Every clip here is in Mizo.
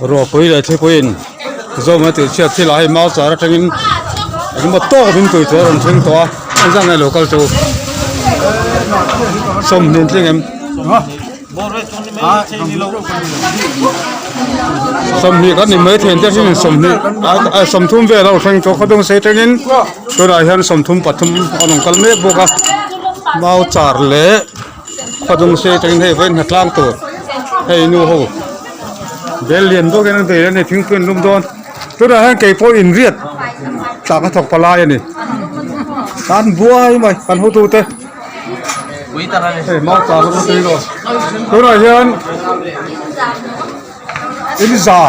Ruahpui leh thlipuiin zawm a tih chhiat thil ah hei mau char atangin engemaw tawk min tui chu a rawn thleng tawh a engzah nge lo kal chu 20 tling em 20 kan ni mai thei te hring 20 a 30 vel a lo thleng tawh khawdawng sei atangin tunah hian 33 a rawn kal mek bawk a mau char leh. Khawdung sei atangin hei vawiin hnatlang tur hei nu ho bel lian deuh hian an bei a ni thingpui an lum dawn tunah hian kei pawh inriat tah ka thawk palai a ni an buai mai kan hotu te hei mau char lam atui lo tunah hian in za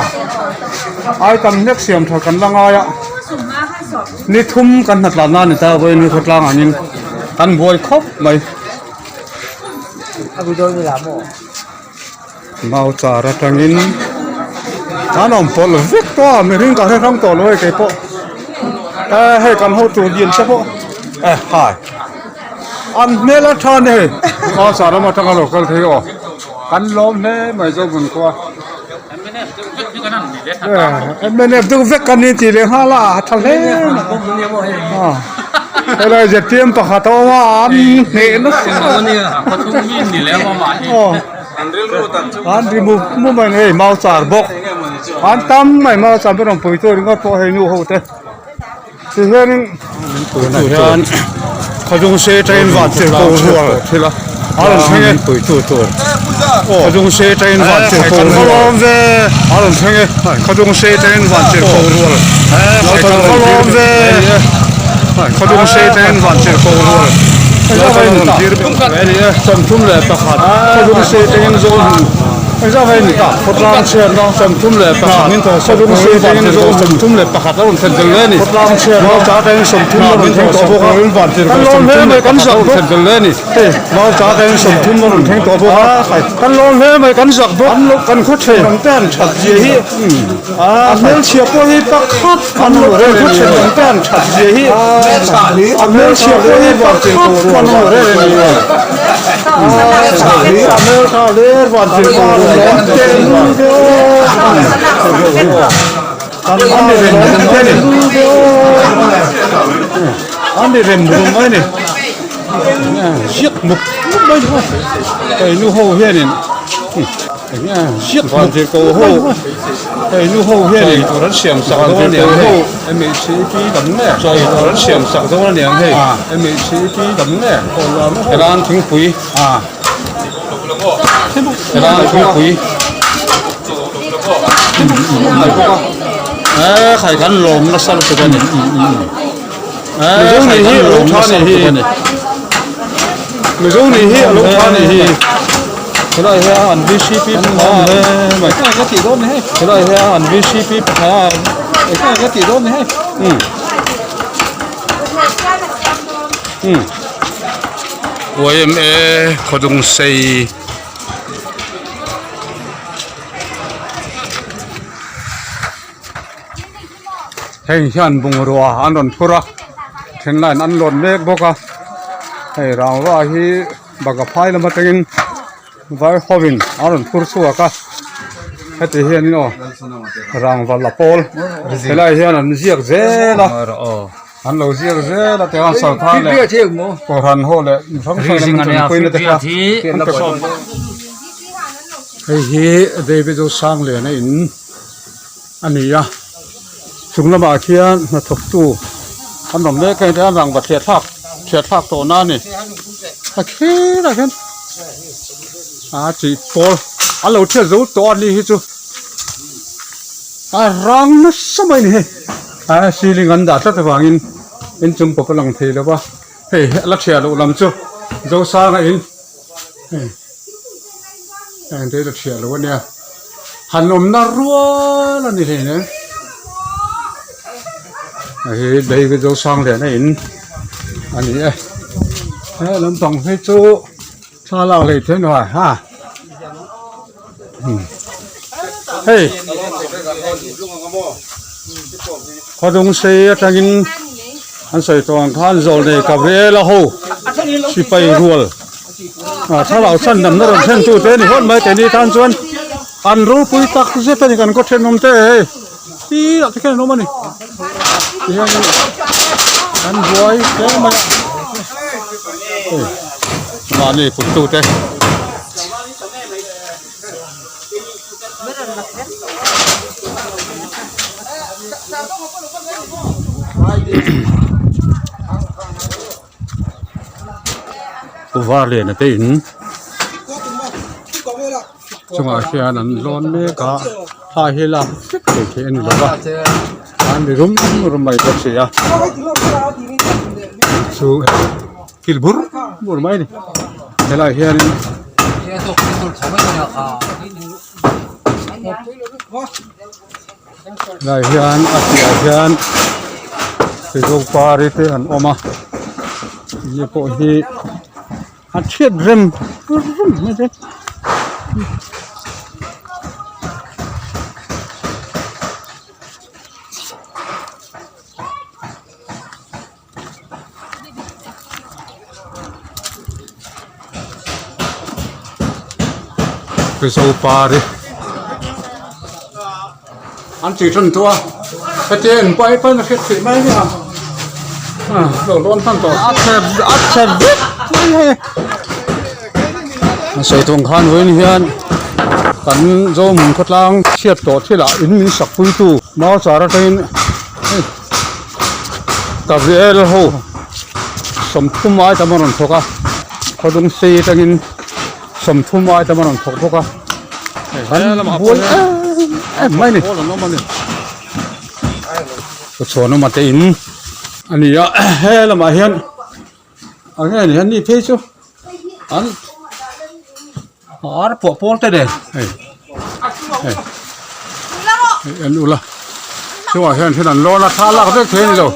ai tam hlek siam tha kan la ngai a ni thum kan hnatlan na a ni ta vawiin ni khawtlang angin kan buai khawp mai. Mau char atangin an awm pawlh vek tawh a mihring ka hre hrang tawh lo hei keipawh eh hei kan hotu lian te pawh eh hai an hmel a tha a ni hei mau char lam atanga lo kal thei aw. Kan lawm hle mai zo bun khua. MNF deuh vek kan ni tih leh nghal a a tha hle mai. Helai ZPM pakhat a awm a an hneh nasa. An ri mup mup mai hei mau char bawk an tam mai mau char ber rawn pui tur ringawt pawh hei nu ho te. Tihianin tunah hian khawdung se train van tir ko rual thil a a rawn thleng e puitu tur khawdung se train van tir ko rual a rawn thleng e khawdung se train van tir ko rual khawdung se train van tir ko rual 31 khawdung se train zawl hmun. Khawtlang chhiatna 31 Sawdung se atangin 31 a rawn thlen tel hle a ni. Khawtlang chhiatna Maucha atangin 30 a rawn thleng tawh bawk a. Kan lawm hle mai kan zak bawk. Thlen tel hle a ni. Maucha atangin 30 a rawn thleng tawh bawk a. Kan lawm hle mai kan zak bawk. Kan khaw then te an that zia hi a hmelchhia pawh hi pakhat kan lo kan khaw then te an that zia hi a hmelchhia pawh hi pakhat kan lo rel a ni. Helan thingpui helan thingpui eh khai kan lawm nasa lutuk a ni eh khai kan lawm nasa lutuk a ni mizo nih hi a lo tha nih hi helai hian an vcp pakhat mai helai hian an vcp pakhat YMA khawdung sei heng hian bungrua an rawn phur a then laiin an lawn mek bawk a hei rangva hi bagaphai lam atangin vai hovin an rawn phur chhuak a heti hianin aw rangva la pawl helai hian an ziak zel a. An lo ziak zel a tiang sarkar leh kohhran ho leh mi hrang hrang lam an tanpuina te kha an pe khawm. Hei hi David Zosangliana in a ni a, chung lamah khian hnathawktu an awm mek a ni a, rangva thliah thlak thliah thlak tawh na a ni a khirah khian a tih pawl an lo thiat zo tawh a ni hi chu a rang nasa mai a ni hei. A ceiling an dah tlat avangin inchung pawp a lang thei lo va, hei la thiah loh lam chu Zosanga in hei heng te hi la thiah loh a nia han awmna rual a ni hlei nen hei David Zosangliana in a ni e he lampang phei chu thla lak leh theih nuai ha. Hei khawdung sei atangin an sawi tawh ang khan zawlnei Gabriela ho sipai rual ah thlarau chhan damna rawn thlen tu te a ni hawt mai keini tan chuan. An ropui tak zet a ni kan khaw thenawm te hei tirah te khian an awm a ni tihianin an buai hle mai a hei mahni kuttu te. Var lian te in chungah hian an lawn mek a thla hi lak vek thei theih a ni lo va an ri rum rum mai bawk si a chu thil bur bur mai a ni helaiah hianin. Helaiah hian a piahah hian Rizopari te an awm a ni pawh hi a chhiat rem rum mai te. Rizopari an tih tan tawh a hetia en pai pawn a hriat theih mai nia lo lawn hman tawh a chhe a chhe vek mai hei a sawi tum khan vawiin hian kan Zohmun khawtlang chhiat tawh thilah in min sak puitu mau char atangin hei. Gabriel ho 30 ai tam a rawn thawk a khawdung sei atangin 30 ai tam a rawn thawk bawk a an buai em em mai a ni chhuanawma te in a ni a he lamah hian a nge ni an ni phei chu an ar pawh pawl te nen hei hei hei en ula chungah hian thil an lawn a thla lak vek thei a ni lo.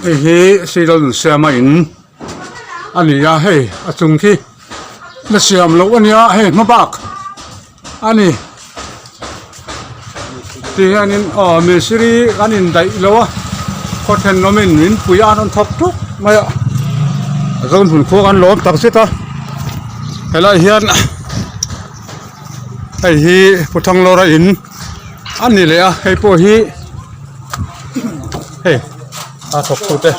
Hei hi Siral Nunsiama in a ni a hei a chung khi la siam loh a nia hei hma bak a ni ti hianin aw mistiri kan indaih lo a khaw thenawmin min pui a an rawn thawk thuk mai a a zawn hun khua kan lawm tak zet a helai hian hei hi Pu Thanglawra in a ni leh a hei pawh hi hei a thawk tute.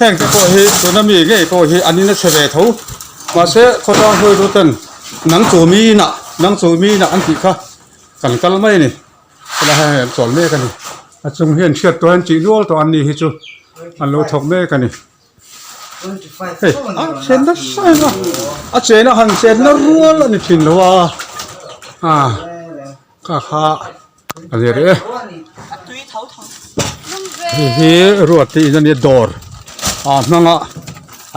Heng te pawh hi tuna mi ngei pawh hi an in a chhe ve tho mahse khawtlang hruaitu ten nang chu mi inah nang chu mi inah an tih kha kan kal mai a ni helai hian hei an chawl mek a ni a chung hian hriat tawh hian tih nual tawh an ni hi chu an lo thawk mek a ni hei a chen nasa em a a chena han chenna rual a ni thin lo a ah kha kha a ni rih e. Hei hi ruat tih in a nia dawr ah hmanga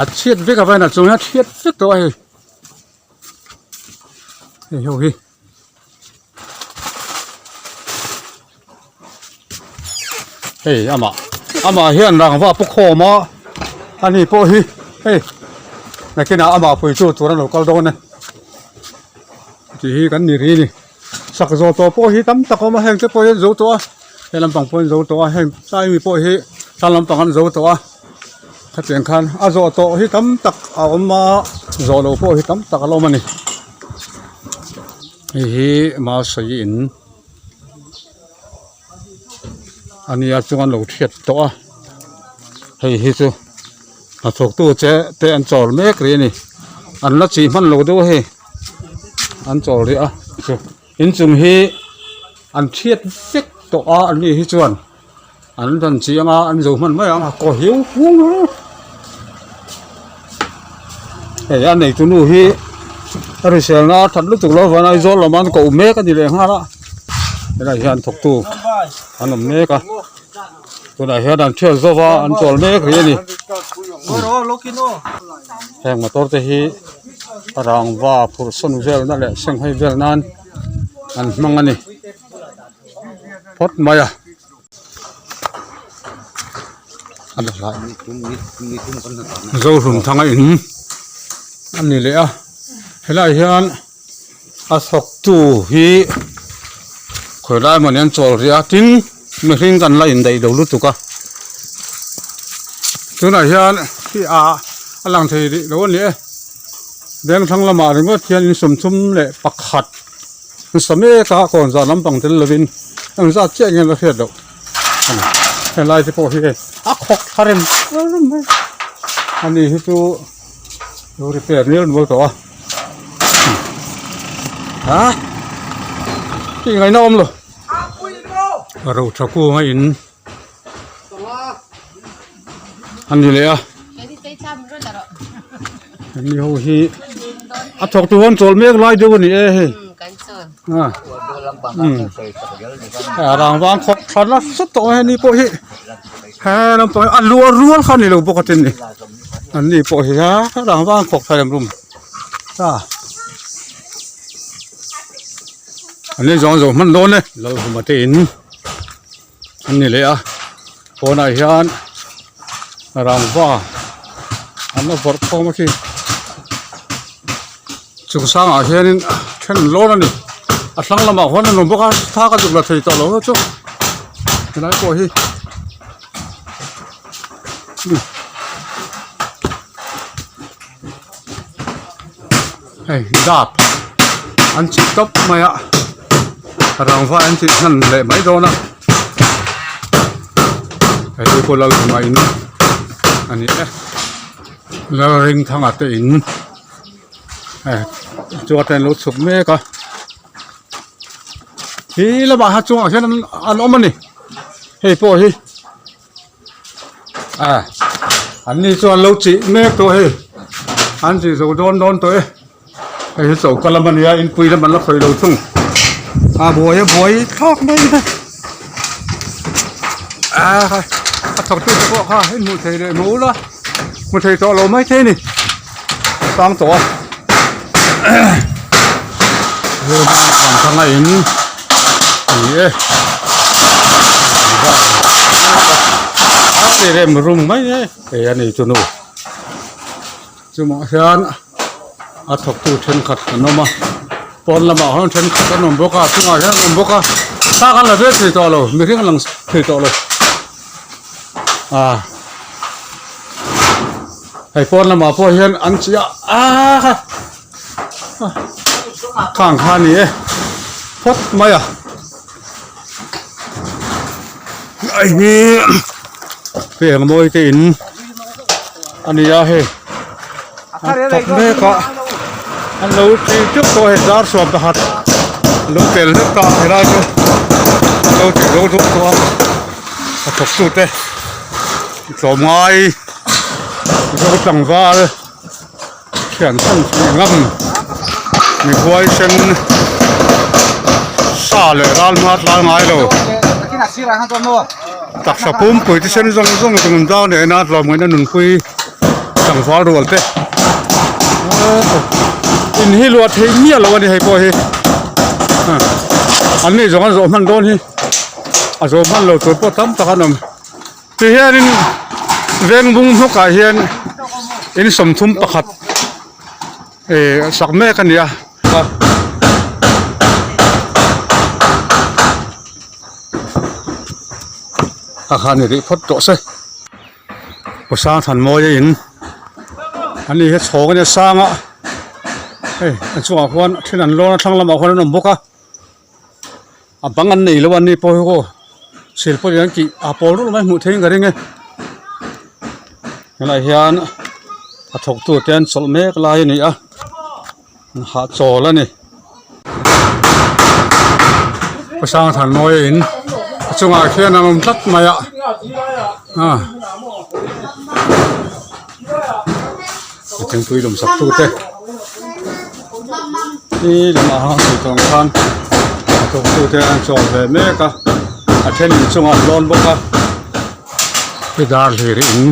a chhiat vek a vawiin ah chuan a chhiat vek tawh a hei hei ho hi. Hei amah amah hian rangva a pu khawm a ani pawh hi hei nakinah amah puitu tur an lo kal dawn e tih hi kan ni rih a ni. Sak zawh tawh pawh hi tam tak a awm a heng te pawh hi an zo tawh a he lampang pawh an zo tawh a heng tlai mi pawh hi thlang lampang an zo tawh a khatiang khan a zawh tawh hi tam tak a awm a zawh loh pawh hi tam tak a la awm a ni hei hi mau sawi in a nia chuan lo hriat tawh a hei hi chu hnathawk tu che te an chawl mek rih a ni an la chih hman lo deuh a hei an chawl rih a chu inchung hi an thiat vek tawh a an ni hi chuan an rawn chiang a an zo hman mai ang a kaw hiu hung hei a neitu nu hi a hriselna a that lutuk lo avangin Aizawl lamah an koh mek a ni leh nghal a helaiah hian thawktu an awm mek a tunah hian an thiat zawk a an chawl mek rih a ni heng motor te hi rangva phurh sawn velna leh senghawi vel nan an hmang a ni phawt mai a. Zohlumthanga in a ni leh a helaiah hian a thawktu hi. Khawi lai emaw ni an chawl rih a tin mihring kan la indaih lo lutuk a tunah hian khi ah a lang thei rih lo a ni e veng thlang lamah ringawt hian in sawmthum leh pakhat an sa mek a kawn zah lampang tel lovin engzat chiah nge la hriat loh a ni helai te pawh hi hei a khawk thla rem rem mai ani hi chu. Lo repair nil nual tawh a ha tih ngaihna awm lo ro tha kung a in a ni leh a hemi ho hi a thawk tu an chawl mek lai deuh a ni e hei a rangva khawp tha nasa tawh a heni pawh hi he lampang hi a luah rual kha a ni lo bawk a tin ni. An ni pawh hi a rangva an khawk thei rum ta an ni zawng zawng hman dawn e lo huma te in an ni leh a pawnah hian rangva an la vawrh khawm a khi chung sangah hianin then an lawn a ni a thlang lamah huan an awm bawk a thla ka zuk la thei tawh lo chu helai pawh hi. Hei dap an chih tawp mai a rangva an tih hman leh mai dawn a hei hi pawh lalhuma in a ni e Lalrinthanga te in hei chu atan lo chhuk mek a khi lamah kha chungah khian an awm a ni hei pawh hi. A an ni chuan lo chih mek tawh hei an chih zo dawn dawn tawh e hei hi choka lam a nia inpui lam an la khawih lo thung a buai a buai thlak mai a ni a a thawk tu te pawh kha in hmuh thei leh mawl a hmu thei tawh lo mai thei a ni sang tawh a thanga in ni e a rem rum mai e hei a nei chu nu chungah hian a thawktu thenkhat an awm a pawn lamah hian thenkhat an awm bawk a chungah hian an awm bawk a thla kan la ve thei tawh lo mihring a lang thei tawh lo ah hei pawn lamah pawh hian an chiah a khang kha a ni e phawt mai a hei hi heng mawi te in a ni a hei a thawk mek a an lo ti teuh tawh a hei dar suam pakhat a lo tel hlek a helai chu an lo ti zo zawk tawh a a thawk tu te tlawmngai zo tlangval. Thian chhan tih ngam mi huaisen sa leh ral hma tlai ngai lo taksa pumpui te sen zawng zawng chu an zau nena tlawmngaihna nunpui tlangval rual te in hi luah theih miah loh a ni hei pawh hi an ni zawng an zawh hman dawn hi a zawh hman lo tur pawh tam tak an awm. Ti hianin vengbung hnukah hian in 31 eh sak mek a ni a. A kha ni rih phawt tawh se. Pu Sangthanmawia in an ni hi chhawng a nia sang a hei a chungah khuan then an lawn a thlang lamah khuan an awm bawk a. A bang an nei lo a ni pawh hi aw sil pawh an tih a pawl rulh mai hmuh theihin ka ring e helaiah hian a thawk tu te an chawlh mek lai a ni a an hahchawl a ni pu Sangthanmawia in a chungah khian an awm tlat mai a ah thingpui lawm sak tu te. Hi lamah hang thei tawng khan a thawktu te an chawl ve mek a a then in chungah an lawn bawk a hi dar hlir in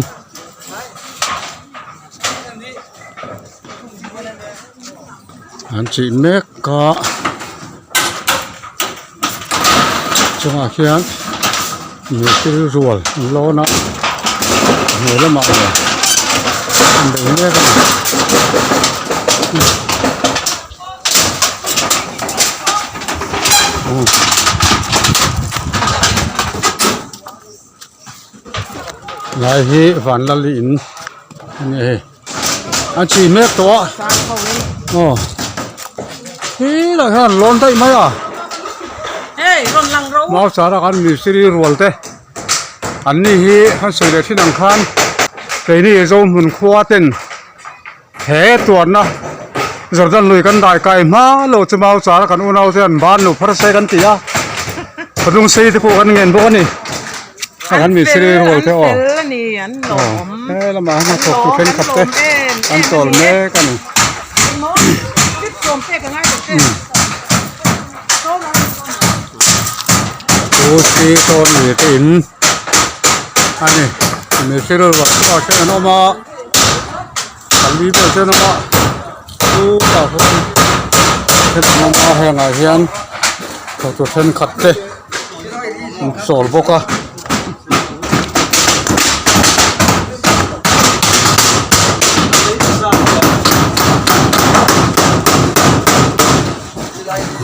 an chih mek a chungah khian mihring rual an lawn a hnuai lamah leh an bei mek a ni. Lai hi Vanlali in a ni hei an chhui mek tawh a aw helaiah hian an lawn daih mai a mau char ah khan mistiri rual te an ni hi an sawi leh thin ang khan keini Zohmun khua ten he tuarna Jordan lui kan dai kai hma lo chu mau char a kan unau te an ban lo phar se kan ti a khawdung sei te pawh kan ngen bawk a ni. A kan mistiri rual te aw he lamah hian hnathawk tu thenkhat te an chawl mek a ni. Chu si tawn lui te in a ni mistiri rual chungah khian an awm a pali vel te an awm a chutah chuan an awm a hengah hian thawktu thenkhat te. An chawl bawk a.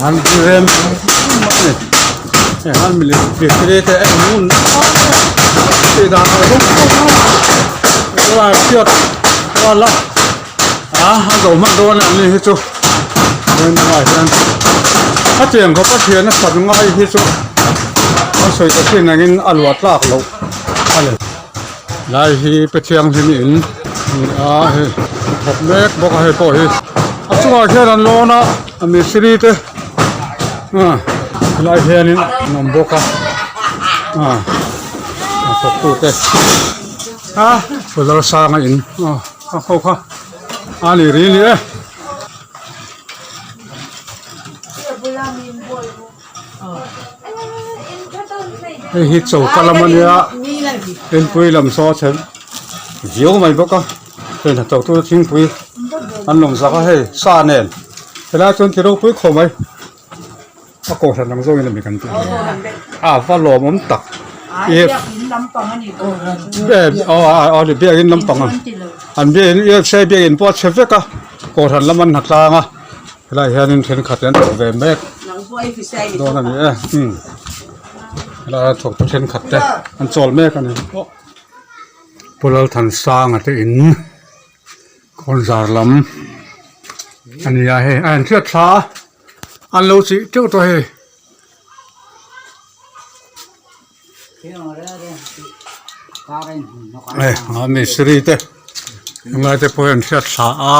An rem a ni hei han milem te te en ngun tih dan ang rawng rawng a tunah hriat kual a a a zo hman dawn a ni hi chu heng ah hian hetiang khawp a thian a that ngai hi chu a sawi ta thin angin a luah tlak loh a ni lai hi pe thianghlim in a ni a hei thawk mek bawk a hei pawh hi a chungah khian an lawn a a mistiri te ah helai hianin an awm bawk a ah a thawk tu te a solar sang a in aw. A ho kha a ni ri ni e. Hei hi choka lam a nia inpui lam saw a chhe viau mai bawk a hei hnathawk tu thingpui an lawm zak a hei sa nen helai chuan ti ropui khawp mai. A kohhran ang zawngin a mi kan tih a va lawmawm tak aw biakin lampang a an biakin ufc biakin pawh a chhe vek a kohhran lam an hna tlang a helaiah hianin thenkhat an thawk ve mek dawn a ni e umm helaiah thawk tu thenkhat te an chawl mek a ni Pu Lalthansanga te in. Kawnzar lam a ni a hei a inhriat thla a an lo chih teuh tawh hei. Hei a mistiri te tunlai te pawh hian an hriat thla a.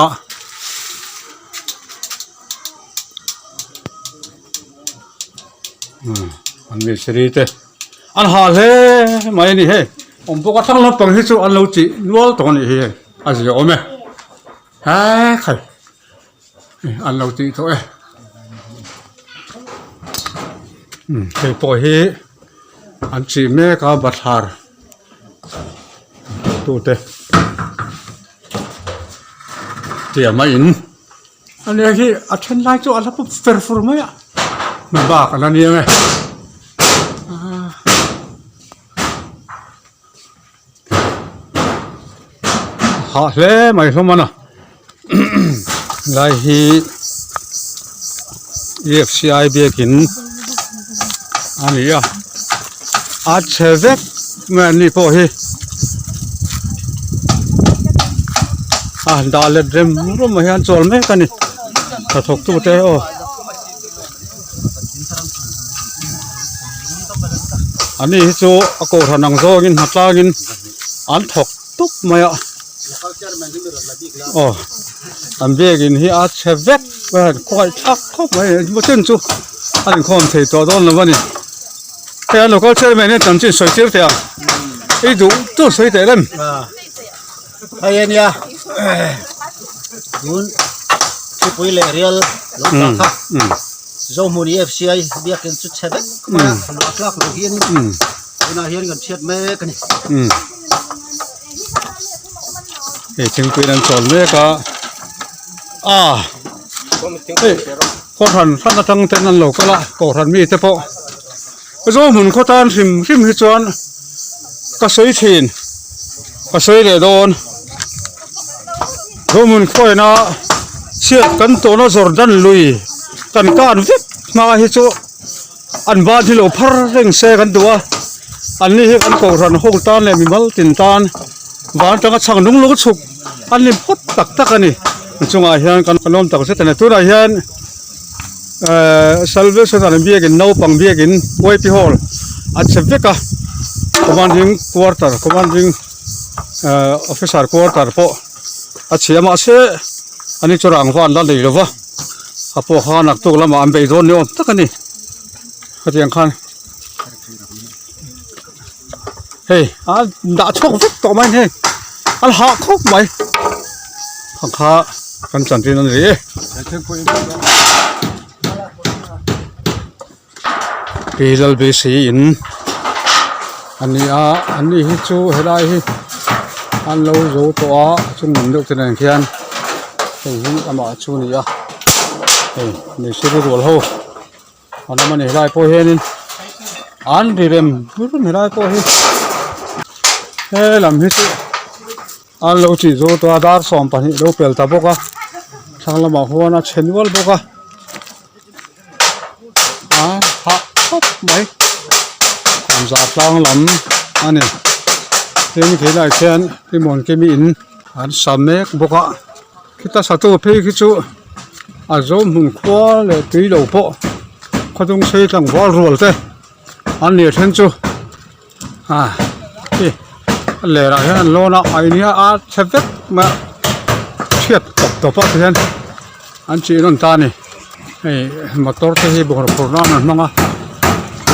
An mistiri te an hah hle mai a ni hei awm bawk a thlang lampang hi chu an lo chih nual tawh a nih hi hei. A zia awm e he khai an lo tih tawh e umm hei pawh hi an chih mek a bathlar tute tiam a in a nia hi a then lai chu a la pawp fer fur mai a hma bak a la nia nge. Hah hle mai hlawm a na lai hi efci biakin a ni a a chhe vek mai an ni pawh hi a han dah let rem rum ah hian chawl mek a ni hnathawk tute aw. Ani hi chu a kohhran ang zawngin hnatlangin an thawk tup mai a aw an biakin hi a chhe vek mai a khawngaih thlak khawp mai a ni chen chu a inkhawm thei tawh dawn lo a ni hei an local chairman hian chanchin sawi tir teh ang i duh duh sawi teh lem. Hei a nia tun thupui leh rial lo tah kha Zohmun EFCI biakin chu chhe vek mai a luah tlak lo hianin tunah hian kan chhiat mek a ni. Hei thingpui an chawl mek a a hei kohhran hran atang ten an lo kal a kohhran mite pawh Zohmun khaw tan hrim hrim hi chuan ka sawi thin ka sawi leh dawn Zohmun khawiahna chhiat kan tawhna Jordan lui kan kan vek hma hi chu an ban hi lo phar reng se kan duh a. An ni hi kan kohhran ho tan leh mimal tin tan van atanga chhang nung lung chhuk an ni phawt tak tak a ni. A chungah hian kan lawm tak zet a ni. Tunah hian ehh Salvation an biakin naupang biakin YP hall a che vek a commanding quarter commanding ehh officer quarter pawh a chhia mahse ani chu rangva an la nei lo va a pawh kha naktuk lamah an bei dawn ni awm tak a ni hetiang khan. Hei a dah chhuak vek tawh mai hei an hah khawp mai ang kha kan chantin a ni e. Pi Lalbisi in a ni a an ni hi chu helai hi an lo zo tawh a a chung lam deuh te nen khian hei hi amah chu a ni a hei mihring rual ho. An awm a ni helai pawh hianin an ri rem rum helai pawh hi he lam hi chu an lo tih zo tawh a dar 12 lo pel ta bawk a thlang lamah huan a chhe nual bawk a a hah khawp mai kawmzah tlang lam a ni tin khilaiah khian hlimawm kimi in an sa mek bawk a. Khita satu phei khi chu a zo hmun khua leh tui lo pawh khawchung sei tlangval rual te an ni a then chu a khi a lerah hian an lawn a a in hi a chhe vek mai a chhiat tawp tawp ah te hian an chih nawn ta a ni hei motor te hi bungraw phurh nan an hmang a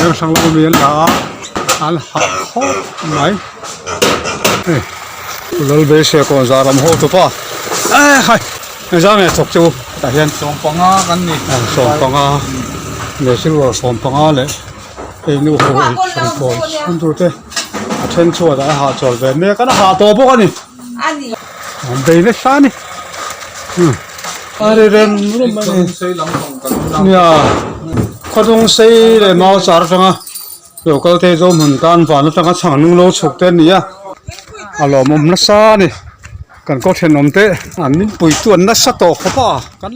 veng hrang lam ami an la a an hah khawp mai hei. Lalbeisia kawn zah ram ho tupa eh hai engzah nge thawk chu tah hian 15 kan ni 15 leh silver 15 leh hei nu ho ei chhungkaw chhung tur te a then chhuat ah a hahchawl ve mek a a hah tawh bawk a ni an bei nasa a ni a ri rem rem a ni nia khawdung sei leh mau char atanga. Lo kal te zawm hun tan van atanga chhang nung lo chhuk te an ni a a lawmawm nasa a ni kan kawthen awm te an min pui chu an nasa tawh khawp a kan.